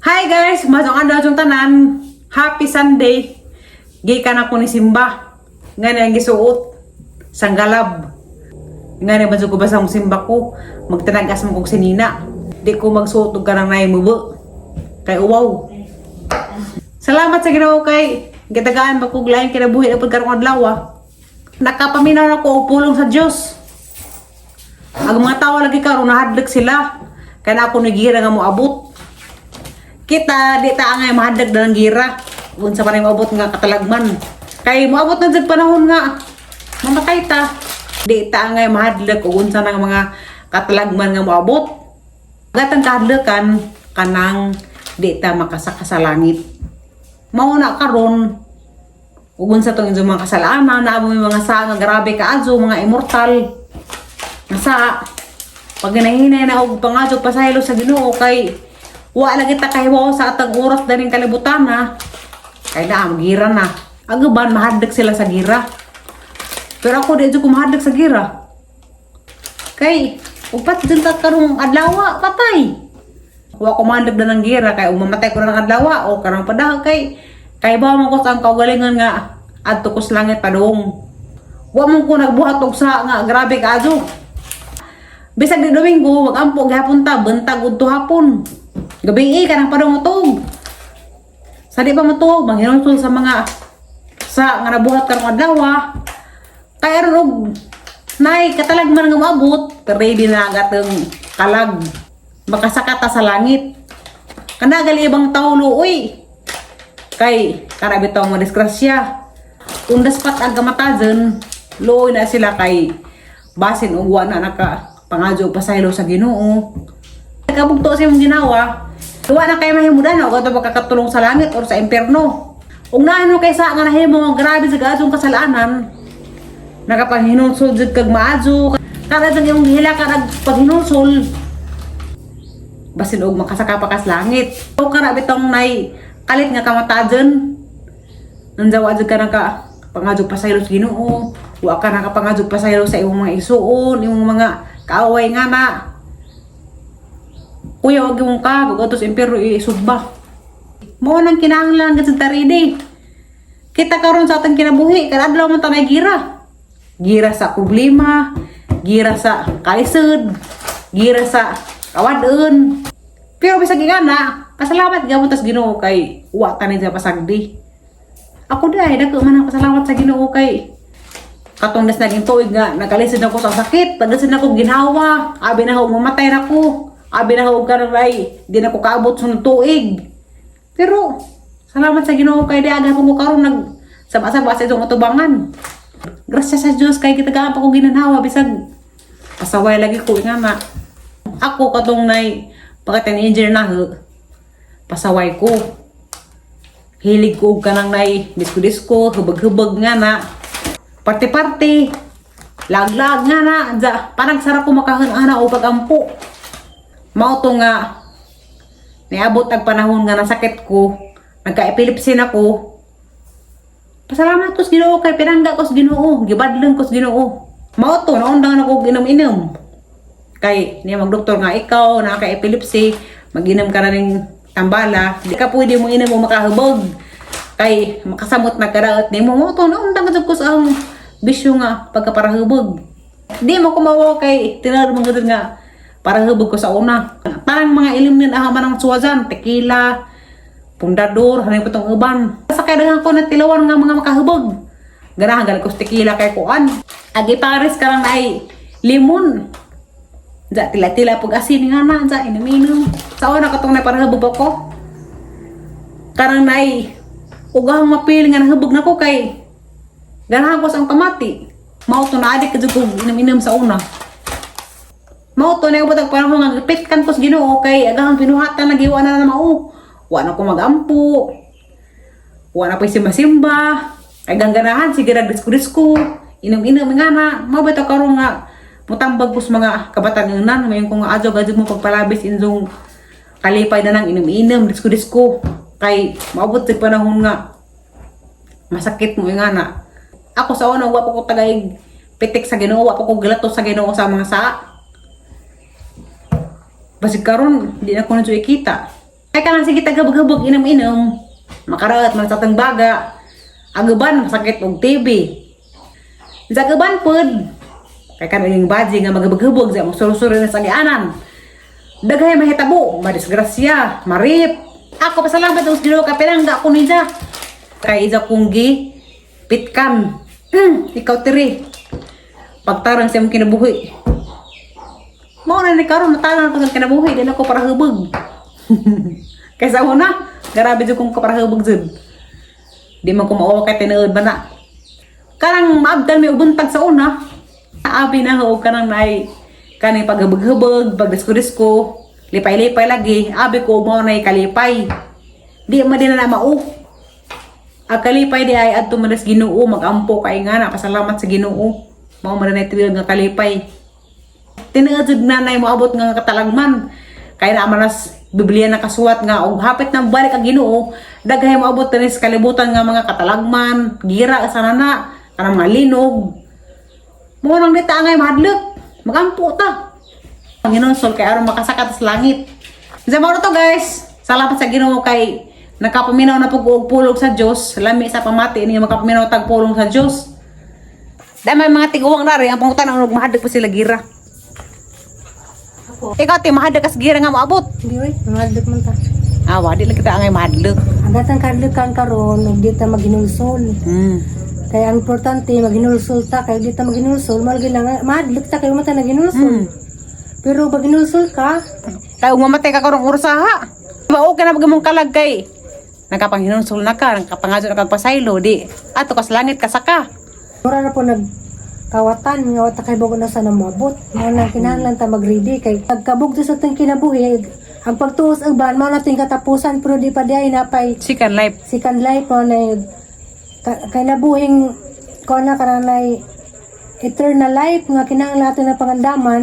Hi guys, maayong adlaw inyong tanan. Happy Sunday. Gikan ako ni simba. Ngani ang gisuot. Sanggalab. Ngani ba ko basta simba ko? Magtanagas mo kog sinina. Di ko magsuot og kanang naay mubo. Kay uwaw. Salamat sa Ginoo kay gitagaan ba kog laing kinabuhi na pud karong adlaw. Nakapaminaw na ko og pulong sa Dios. Ang mga tao lagi karon nahadlok sila. Kay na ako ni gira nga moabot. Kita di ta angay mahadlok ng gira. Unsa pa rin moabot nga katalagman. Kay moabot na jud panahon nga mamatay ta. Di ta angay mahadlok og unsa nang mga katalagman nga moabot. Gatang kahadlokan kanang di ta makasaka sa langit. Mao na karon ug unsa tong inyong mga kasalanan, naa mo mga sa nga grabe kaayo, mga immortal nga sa pag ginahinay na og pangadyo pasaylo sa Ginoo kay wa lagi ta kahibaw sa atang oras daning kalibutan na kay na gira na. Ang uban mahadlok sila sa gira. Pero ako, di jud ko mahadlok sa gira. Kay upat jud ta karong adlaw, patay. Wa ko mahadlok na ng gira kay umamatay ko na ng adlaw o karong padah kay kay ba man ko sa ang kaugalingon nga adto ko sa langit padung. Wa man ko nagbuhat og sa nga grabe kaayo. Bisag di Domingo, mag-ampo gihapon ta, bantag udto hapon. Gabi eh, kanang padung utog. Sa di pa matuog, manghinulsol sa mga sa nga nabuhat karong adlaw. Kay aron og nay katalagman nga moabot, ready na gatong kalag. Makasaka ta sa langit. Kana gali ibang tao luoy. Kay kana bitaw mo disgrasya. Undas pat ang kamatayon, luoy na sila kay basin og wa na naka pangadyo og pasaylo sa Ginoo. Kabugto sa imong ginawa, wa na kay mahimudan og ato makakatulong sa langit or sa impyerno. Ug naano kay sa nga nahimo nga grabe sa gaadong kasalanan, nakapanghinulsol jud kag maadyo, kada jud imong gihila ka nagpaghinulsol, basin og makasaka pa kas langit. O kana bitong nay kalit nga kamatajon, nanjawa jud ka naka pangadyo pasaylo sa Ginoo, wa ka nakapangadyo pasaylo sa imong mga igsuon, imong mga kaaway nga na. Kuya, wag imong ka, ug ato sa impyerno isugba. Mao nang kinahanglan gid sa taridi. Kita karon sa atong kinabuhi, kada adlaw man ta may gira. Gira sa problema, gira sa kalisod, gira sa kawad-on. Pero bisag ingana, pasalamat gyud tas Ginoo kay wa ta ni sa pasagdi. Ako dai dako man ang pasalamat sa Ginoo kay katong nas naging tuig nga nagkalisod ako sa sakit, naglisod ako ginhawa, abi na ako mamatay na ko, abi na ako karon ay di na ko kaabot sa tuig. Pero salamat sa Ginoo kay di aga ko karon nag saba-saba sa itong atubangan. Grasya sa Dios kay gitagaan pa ko ginhawa bisag pasaway lagi ko nga na. Ako katong nay pagka teenager na ho, pasaway ko. Hilig ko og kanang nay disko-disko, hubag-hubag nga na. Parte-parte, lag-lag nga na. Dya, parang sarap ko makahun-ana o pagampo. Mao to nga, niabot ang panahon nga nasakit ko, nagka-epilepsy na ko. Pasalamat ko sa Ginoo kay pinangga ko sa Ginoo, gibadlong ko sa Ginoo. Mao to, naundang ako inom-inom. Kay niya magdoktor nga ikaw naka-epilepsy, mag-inom ka na ning tambala, di ka pwede mo inom mo makahubog. Kay makasamot na kadaot nimo. Mao to, naundang jud ko sa ang bisyo nga pagkaparahubog. Di mo kumawa kay tinuod mo gud nga para hubog ko sa una. Parang mga ilimnin aha man ang suwazan, tequila, pundador, hanay po tong uban. Sa kailangan ko na tilawan nga mga makahubog. Ganahan gali ko sa tequila kay kuan. Agi pares ka lang ay limon. Diya, tila-tila pag asin nga na, diya, inom-inom. Sa una katong na para hubog ako. Karang nay, ugahang mapili nga nahubog na ko kay ganahan ko sa ang tamati. Mao to na adik ka ko inom-inom sa una. Mao to na yung ang panahon nga gipitkan ko sa Ginoo kay agahang pinuhatan nagiwa na na mao. Wa na ko magampo. Wa na pa simba-simba. Kay gangganahan sige rag disko-disko. Inom-inom nga na. Mao ba to karon nga mutambag ko sa mga kabatanunan mayon ko nga adyo gadyo mo pagpalabis injong kalipay na nang inom-inom disko-disko kay maabot sa panahon nga masakit mo nga na. Ako sa una, wa pa ko tagaig pitik sa Ginoo, wa pa ko gilato sa Ginoo sa mga saa. Basig karon di na ko na ikita. Kay kanang sige tagabag-habag inom-inom, makaraot man sa atong baga, agaban masakit og TB. Sa agaban pod, kay kanang baji nga magabag-habag sa mong na sa agianan. Daghay mahitabo, madisgrasya, marip. Ako pasalamat sa Ginoo kay pinangga ko niya. Kay isa kong gi pitkan. Ikaw tiri. Pagtarang sa imong kinabuhi. Mao na ni karon natarang ako sa kinabuhi, di na ako para hubog. Kaysa una, grabe jud kong kaparahubog jud. Di man ko mao kay tinuod ba na. Karang maabdan may ubuntag sa una. Abi na ho kanang nay kaning paghubog-hubog, pagdisko-disko, lipay-lipay lagi, abi ko mao nay kalipay. Di man din na mao. Ang kalipay di ay adto man sa Ginoo, magampo kay nga na pasalamat sa Ginoo. Mao man na tiwil nga kalipay. Tinuod jud nanay moabot nga katalagman. Kay na manas Biblia na kasuwat nga og hapit nang balik ang Ginoo, daghay moabot dinhi sa kalibutan nga mga katalagman, gira sa nana, kanang mga linog. Mao nang dita angay mahadlok, magampo ta. Panginoon sol kay aron makasakat sa langit. Sa mao to, guys. Salamat sa Ginoo kay nakapaminaw na pug og pulong sa Dios. Lami sa pamati ni makapaminaw tag pulong sa Dios. Dahil may mga tiguang nari, ang pangutan ang mahadlok pa sila gira. Ako. Ikaw, ti, mahadlok kas gira nga moabot. Hindi oy, mahadlok man ta. Awa, di lang kita angay mahadlok. Ang datang kahadlokan karon ug di ta maghinulsol. Kaya ang importante maghinulsol ta kay di ta maghinulsol, mal lang mahadlok ta kay mata naghinulsol. Pero pag hinulsol ka, Kay ug mamatay ka karong orasa ha. Ba okay na pag imong kalag kay nakapanghinulsol na ka, nakapangadyo na kag pasaylo di. Ato kas langit kasaka. Mura na po nagkawatan nga wa ta kay bago na sa namabot. Mao na kinahanglan ta magready kay pagkabugto sa atong kinabuhi ang pagtuos ang ban mao nating katapusan pero di pa di ay napay Second life. second life mo na kay nabuhing ko na kananay eternal life nga kinahanglan natin na pangandaman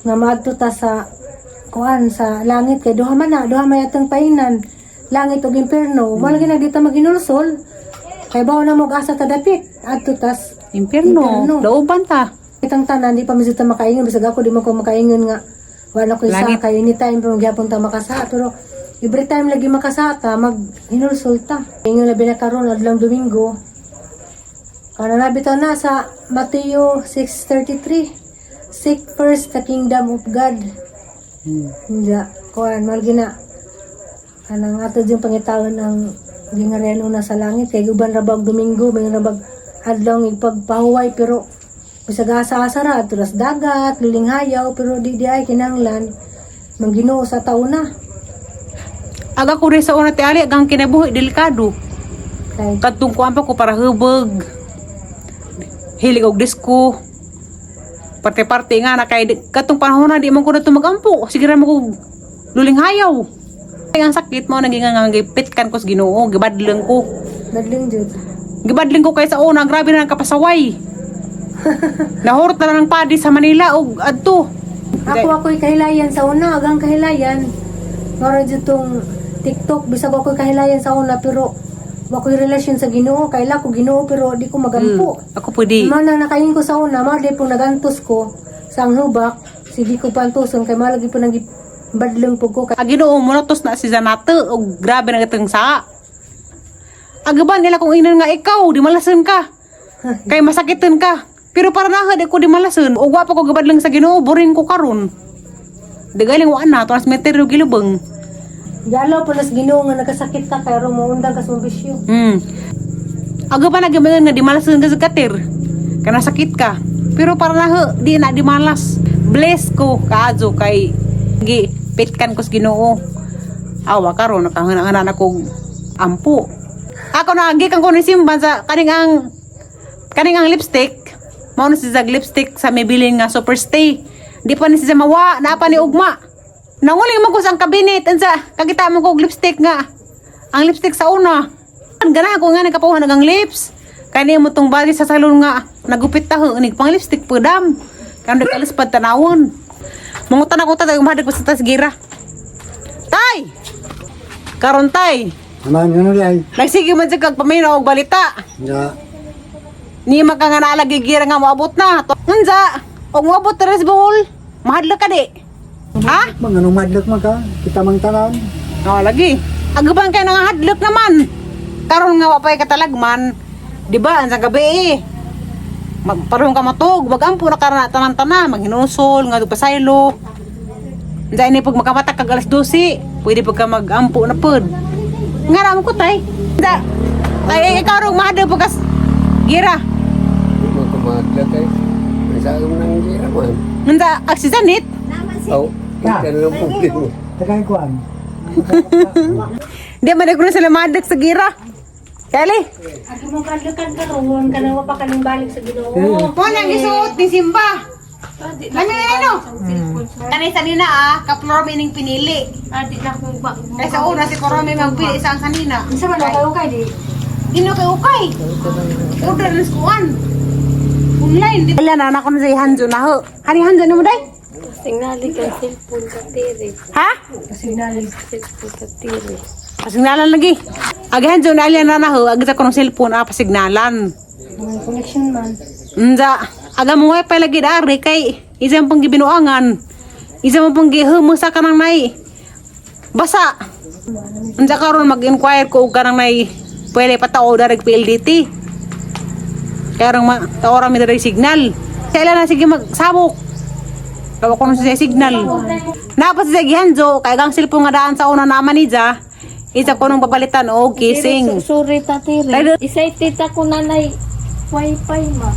nga maadto ta sa kuan sa langit kay duha man na duha may atong painan, langit ug impierno. Mm. Wala gyud dito maghinulsol kay bawo na mo asa ta dapit adto tas Impierno. Impierno. Dauban ta. Itang tanan di pa mi ta makaingon, bisag ako di man ko makaingon nga wala ko isa Langit. kay anytime pa magyapon ta makasa, pero every time lagi makasa ta maghinulsol ta. Ingon labi na karon adlong Domingo kana na bitaw na sa Mateo 6:33, "Seek first the kingdom of God." Hindi kuan mal gina kanang ato yung pangitaon ang gingarian una sa langit kay uban ra bag Domingo may ra bag adlaw ng ipagpahuway, pero bisag asa-asa ra adto ra sa dagat lilinghayaw, pero di di ay kinahanglan mangginoo sa tauna. Aga ko rin sa una ti ali agang kinabuhi delikado. Kay Kadtong kuan pa ko para hubog. Hilig og disco. Parte-parte nga na kay katong panahon na di man ko na tumagampo. Sige ra mo ko luling hayaw. Kay ang sakit mo naging nga gipitkan ko sa Ginoo, gibadleng ko. Madling jud. Gibadling ko kay sa una, grabe na ang kapasaway. Nahurot na lang ng padi sa Manila og adto. Ako ako'y kahilayan sa una, agang kahilayan. Mara jud tong TikTok, bisag ako'y kahilayan sa una pero wa ko'y relasyon sa Ginoo, kaila ko Ginoo pero di ko magampo. Ako pwede. Mao na nakain ko sa una, mao di po nagantos ko sa ang hubak, sige ko pantuson kay mao lagi po nang badlong po ko kay Ang Ginoo monotos na si Zanate og grabe na itong saa. Agaban nila kung inon nga ikaw, di malasan ka. Kay masakitan ka. Pero para na di ko di malasan. Og wa pa ko gabadlang sa Ginoo, boring ko karon. Di galing wa na, tuwas meter gilubeng. Galaw po nas Ginoo nga nagkasakit ka kay aron moundang ka sa mong bisyo. Aga pa nagamangan nga di malasan ka sa katir. Kana sakit ka. Pero para na di na di malas. Bless ko kaadyo kay gi pitkan ko sa Ginoo. Awa karon nakahana na kog ampo. Ako na gikan ko ni simban sa kaning ang lipstick. Mao na si Zag lipstick sa Maybelline nga Super Stay. Di pa ni siya mawa, naa pa ni ugma. Nanguling man ko sa ang kabinet, unsa kakita mo ko og lipstick nga. Ang lipstick sa una. Ang ganahan ko nga nagkapuhan ang lips. Kani mo tong body sa salon nga nagupit ta ho, nig pang lipstick pudam. Kan nag-alis pad tanawon. Mangutan ako ta mahadag pa sa tas gira. Tay! Karon tay, Aman yun ulit ay. nagsige man siya kag paminaw og balita. Ya. Ni man ka nga naalagi gira nga moabot na. Unsa? Og moabot tres Bohol. Mahadlok ka di. Ha? Mga anong madlok man ka. Kita mang tanan. Oh, lagi. Agaban kayo nga hadlok naman. Karon nga wa pa'y katalagman. Di ba? Ang sa gabi eh. Magparong ka matog, magampo na karon na tanan-tana, maghinusol, nga pasaylo. Unsa ini pag makapatak kag alas 12, pwede pag ka magampo na pod. Nga ra mo ko tay. Unsa? Tay ikaw rong mahadlok pagkas gira. Di mo kumadla kay. May sa akong nang gira man. Unsa aksidanit? Oh, ito na lang problema. Tagay kuan. Di man ko na sila mahadlok sa gira. Kali. Agi mo kadlukan karon kanang wa pa kaning balik sa Ginoo. Mo nang gisuot ni Simba. Lami ano? Kanay sanina ah, kaplor ining pinili. Adi na kung ba. Kay sa una si Korome magpili isang sanina. Unsa man kayo kay di? Ino kay ukay. Order na sa kuan. Online. Wala na anak ko na sa Hanzo na ho. Hani Hanzo na mo day? Signali kay cellphone ka tiri. Ha? Signal. Cellphone ka tiri. Pasignalan lagi. Agi Hanzo na alyan na na ho. Agi sa kunong cellphone ah, pasignalan. Mga connection man. Unsa, aga mo wifi lagi dari kay isa pang gibinuangan. Isa mo pang gihumusa ka nang nay. Basa. Unsa karon mag-inquire ko og kanang nay pwede patao dari PLDT. Kaya rong tao ra mi dari signal. Kailan na sige magsabok. Kawa ko nung siya signal. Napas siya gihanjo kay gang cellphone nga daan sa una naman ni ja. Isa ko nung papalitan og casing. Sorry ta tiri. Ay, Isay tita ko nanay wifi ma.